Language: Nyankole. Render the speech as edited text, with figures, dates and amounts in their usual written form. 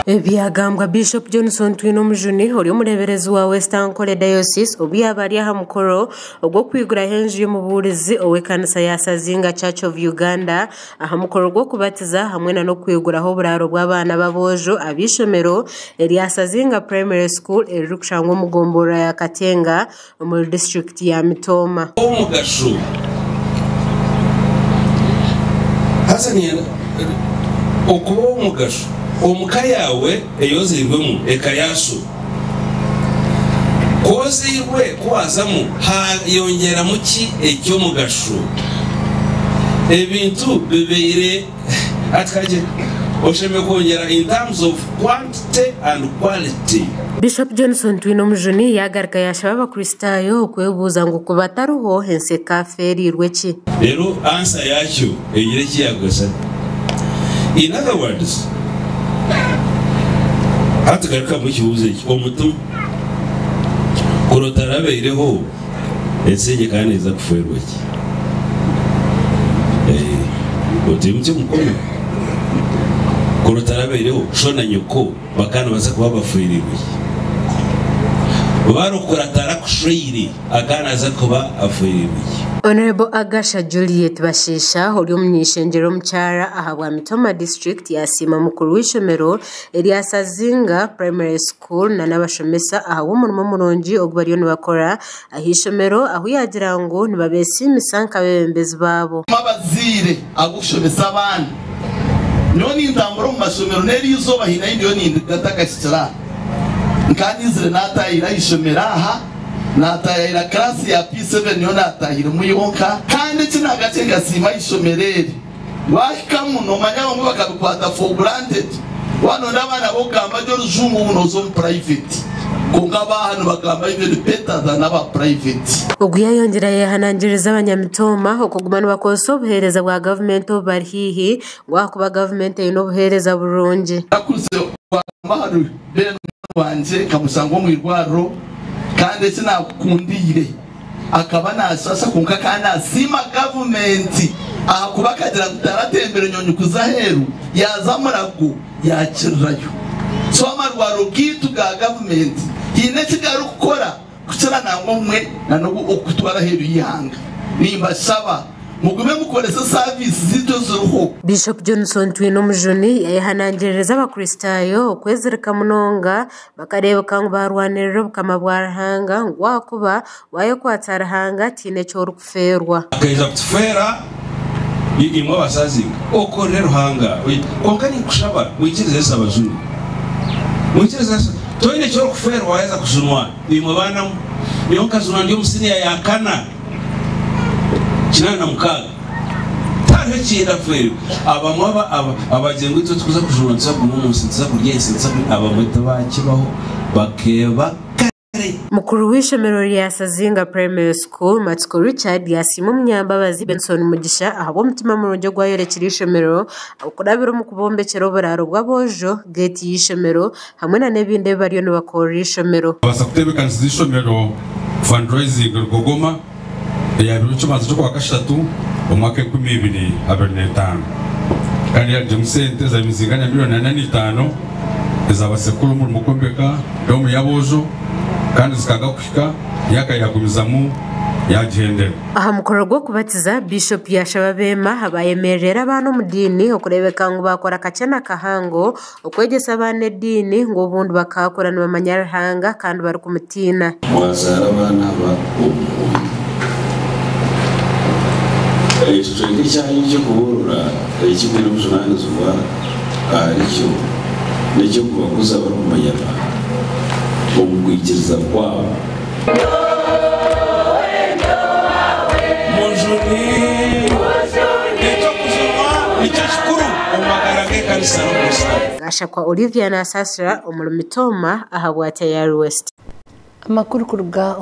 Ebyagambwa Bishop Johnson Twinomujuni ori omureeberezi wa West Ankole Diocese obu yaaba ari aha mukoro ogw'okwiguraho enju y'omubuurizi ow'ekanisa ya Sazinga Church of Uganda aha mukoro gw'okubatiza hamwe n'okwiguraho oburaaro bw'abaana b'aboojo ab'eishomero erya Sazinga Primary School eririkushangwa omu gomborora ya Katenga omuri disiturikiti ya Mitooma. Ow'omugasho. Haza niinyenda okuba ow'omugasho omu ka yaawe ei ozairwemu, eka ya sho. Ku ozairwe, ku waazamu, haayongyeramu ki eky'omugasho? Ebintu bibaire hati kakye oshemereire kwongyera in terms of quantity and quality. Bishop Johnson Twinomujuni yaagaruka yaashaba Abakristaayo okwebuuza ngu ku batariho ensi ekaafeereirwe ki? Reero ansa yaakyo egire eki yaakugasha. In other words, hati garukamu ekibuuzo eki, omutima kuri otarabaireho, ensi egi ekaba neeza kufeerwa ki? Oteimukye omukono. Kuri otarabaireho, sho na nyoko bakaba nibaza kuba bafeereirwe ki? Barikukura tarakushweire. Akaba naaza kuba afeereirwe ki? Honourable Agasha Juliet Bashiisha ori omuny'eishengyero omukyara ahabwa Mitooma district yasiima mukuru w'eishomero erya Sazinga Primary School na n'abashomesa ahabw'omurimo murungi ogu bariyo nibakora ah'eishomero ahu yaagira ngu nibabeesiimisa nk'abeebembezi baabo. Abazaire ahabw'okushomesa abaana. Nyowe nintambura omu mashomero n'eri izooba haine ahu ndiyo ninduga ntakahikire aha. Nkaba nyizire naatahire aha ishomero aha. Naataayaayira kiraasi ya P7 niyo naataahiremu yonka kandi eki naagakye nkasiima eishomero eri. Waahikamu noomanya abamwe bakabikwata for granted. Waaba nooyenda abaana b'okugamba gye orujungu ngu nooza omu private kwonka abaaha nibagamba even better than aba private. Ogu yayongyera yayehanangiriza abanyamitooma okuguma nibakozesa obuheereza bwa gavumenti obu bari haihi ngu ahakuba gavumenti eine obuheereza burungi. Nakuze wagamba ahari Ben munywani wangye nkamushanga omu irwariro kandi eki nakukundiire akaba nashasha kwonka akaba nasiima gavumenti ahakuba akagira ngu taratembire nyonyi kuza aheeru yaaza Murago yakirirayo. So amarwariro gaitu ga gavumenti haine eki garikukora kukira nangwa obumwe na n'obu okutwara aheeru y'eihanga. Nimbashaba mugume mukorese saviisi zaitu eziriho. Bishop Johnson Twinomujuni yayehanangiririza abakristaayo okwezirika munonga bakareebeka ngu baarwanirira obukama bwa Ruhanga ngu ahakuba waayekwatsa Ruhanga tihaine eki orikufeerwa. Akaija kutufeera imwe abasazinga okorere Ruhanga kwonka ninkushaba mwikirize Yesu abajune mwikirize Yesu toine eki orikufeerwa waheza kujunwa imwe baana mwe nyowe nkajunwa ndi omu siniya ya kana 86 tihariho ekindi afeerwa abamwe abagira ngu itwe tikuza kujunwa nituza kuguma omu nsi nituza kurya ensi nituza kurya abamwe tibakibaho bakeeba kare. Mukuru w'eishomero rya Sazinga Primary School, Matsiko Richard yasiima omunyambabazi Benson Mugisha ahabw'omutima murungi ogu ayorekire eishomero okurabira omu kubombekyera oburaaro bw'aboojo, geeti y'eishomero hamwe na n'ebindi ebi bariyo nibakorera eishomero. Kubaasa kuteebekanisiza eishomero Fundraising Rugogoma eyabaire eky'okubanza ky'okwakashatu omu mwaka 2025 kandi yarugyemu sente ezabaire nizingana milioni 45 ezabaasize kukora omurimo gw'okwombeka doomu y'aboojo kandi zikanga kuhika myaka yagumizamu yagihendera. Aha mukoro gw'okubatiza, Biishopu yaashaba abeema abaayemerera abaana omu diini okureebeka ngu baakora kakye na kahango okwegyesa abaana ediini ngu obundi bakaakura nibamanya Ruhanga kandi barikumutiina. Mwazaara abaana aba omu mwoyo. Ekicweka ekyanyu eky'okubuurira eki mwine obujunaanizibwa aharikyo n'eky'okubakuza barikumanya Ruhanga omu kwikiriza kwabo. Mujuni. Eky'okujunwa nikyo kikuru omu magara g'ekanisa n'Omukristaayo. Gashakwa Olivia Nasasira omuri Mitooma ahabwa Tayari West. Amakuru kuruga.